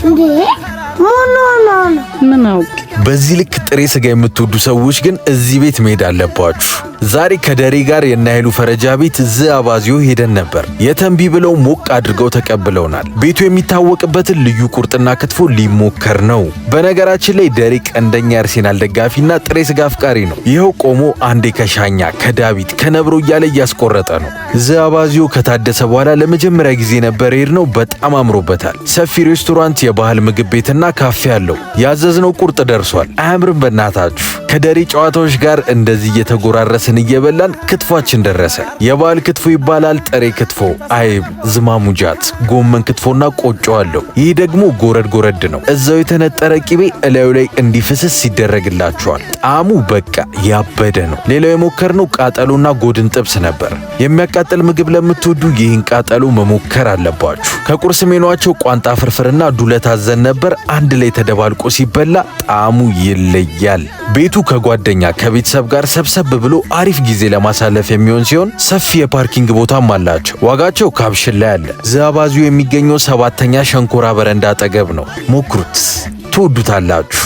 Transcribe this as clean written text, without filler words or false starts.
እንዴ፣ ምን ሆኖ ነው? ምን አውቅ። በዚህ ልክ ጥሬ ስጋ የምትወዱ ሰዎች ግን እዚህ ቤት መሄድ አለባችሁ። ዛሬ ከደሬ ጋር የናይሉ ፈረጃ ቤት ዝ አባዚዮ ሄደን ነበር። የተንቢ ብለው ሞቅ አድርገው ተቀብለውናል። ቤቱ የሚታወቅበትን ልዩ ቁርጥና ክትፎ ሊሞከር ነው። በነገራችን ላይ ደሬ ቀንደኛ የአርሴናል ደጋፊና ጥሬ ስጋ አፍቃሪ ነው። ይኸው ቆሞ አንዴ ከሻኛ፣ ከዳዊት፣ ከነብሮ እያለ እያስቆረጠ ነው። ዝ አባዚዮ ከታደሰ በኋላ ለመጀመሪያ ጊዜ ነበር የሄድነው። በጣም አምሮበታል። ሰፊ ሬስቶራንት፣ የባህል ምግብ ቤትና ካፌ አለው። ያዘዝነው ቁርጥ ደርሷል። አያምርም? በእናታችሁ ከደሬ ጨዋታዎች ጋር እንደዚህ እየተጎራረስን እየበላን ክትፏችን ደረሰ። የባህል ክትፎ ይባላል። ጥሬ ክትፎ፣ አይብ፣ ዝማሙጃት፣ ጎመን ክትፎና ቆጮ አለው። ይህ ደግሞ ጎረድ ጎረድ ነው። እዛው የተነጠረ ቂቤ እላዩ ላይ እንዲፍስስ ይደረግላቸዋል። ጣዕሙ በቃ ያበደ ነው። ሌላው የሞከርነው ቃጠሎና ጎድን ጥብስ ነበር። የሚያቃጥል ምግብ ለምትወዱ ይህን ቃጠሎ መሞከር አለባችሁ። ከቁርስ ሜኗቸው ቋንጣ ፍርፍርና ዱለት አዘን ነበር። አንድ ላይ ተደባልቆ ሲበላ ጣዕሙ ይለያል። ቤቱ ከጓደኛ ከቤተሰብ ጋር ሰብሰብ ብሎ አሪፍ ጊዜ ለማሳለፍ የሚሆን ሲሆን ሰፊ የ parking ቦታም አላቸው። ዋጋቸው caption ላይ አለ። ዘአባዚዮ የሚገኘው ሰባተኛ ሸንኮራ በረንዳ አጠገብ ነው። ሞክሩት፣ ትወዱታላችሁ።